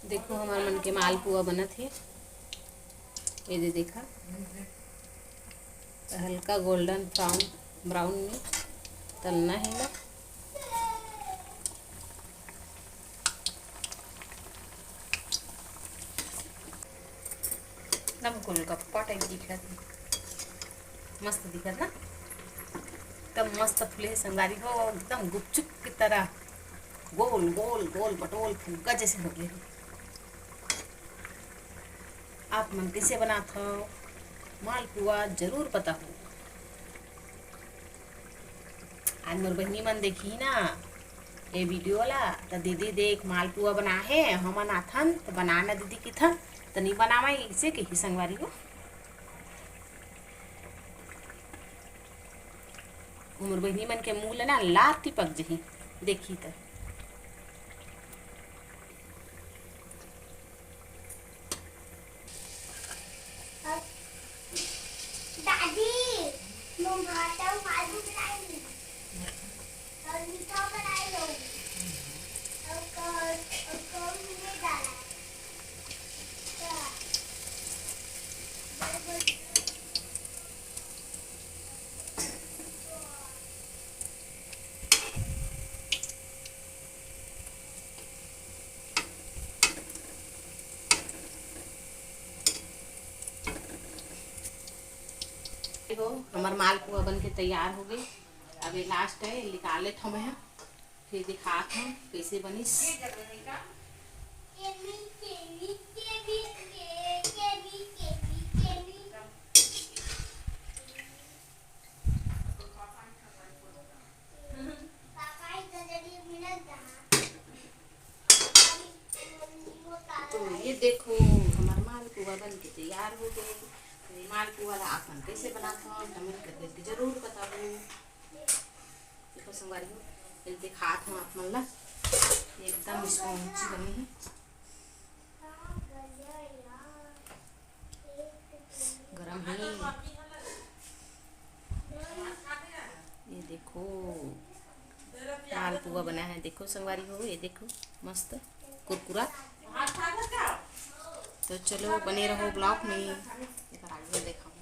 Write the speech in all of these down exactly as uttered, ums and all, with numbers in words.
देखो, हमर मन के मालपुआ बनत हे। ये दे देखा, हल्का golden brown, brown में तलना हे ला। एकदम गोलगप्पा type दिखत हे, मस्त दिखत ना, एकदम मस्त फूले हे संगवारी हो, एकदम गुपचुप की तरह गोल गोल गोल पटोल फुग्गा जैसे हो गए। आप मन कैसे बनात हो मालपुआ, जरूर बताहू। आज मोर बहिनी मन देखी ना ये video ला, त दीदी देख मालपुआ बना हे, हमन आथन त बना ना दीदी किथन, त नहीं बनावा, इसे कही संगवारी हो। मोर बहिनी मन के मुंह ले ना लार टिपक जही, देखी त। दादी, मम भात अउ आलू बनाई, अउ मीठा बनाई लो, अउ क-, अउ कौन में डाला? देखो, हमर मालपुआ बन के तैयार हो गए। अब ये last है, निकाल लेत हूँ मैं, फिर दिखात हूँ कैसे बनिस। तो ये देखो, हमार मालपुआ बन के तैयार हो गए। तो ये मालपुआ ला आप मन कैसे बनात हो, comment करके जरूर बताओ। देखो संगवारी हो, ये दिखात हूँ आप मन ला, एकदम spongy बने है। गरम है। ये देखो, मालपुआ बना है, देखो संगवारी हो, ये देखो, मस्त कुरकुरा। तो चलो, बने रहो vlog में, एकर आगे देखाऊँ।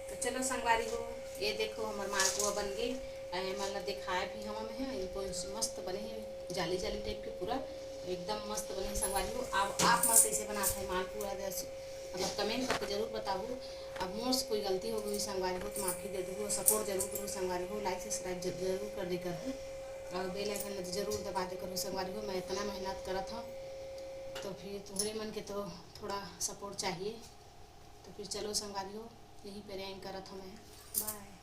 तो चलो संगवारी हो, ये देखो, हमर मालपुआ बन गए। अउ एमन ला दिखाए भी हवा में है, इनको मस्त बने हैं, जाली जाली type के पूरा, एकदम मस्त बने हैं संगवारी हो। अब आप मन कैसे बनात है मालपुआ, मतलब comment करके जरूर बताओ। अब मोर से कोई गलती हो गई संगवारी हो तो माफी दे दू, support जरूर करो संगवारी हो, like subscribe जरूर कर दे करो, अउ bell icon ला जरूर दबा दे करो संगवारी हो। मैं इतना मेहनत करत हूँ, तो फिर तुम्हरे मन के तो थोड़ा support चाहिए। तो फिर चलो संगवारी हो, यहीं पे end करत हूँ मैं। Bye।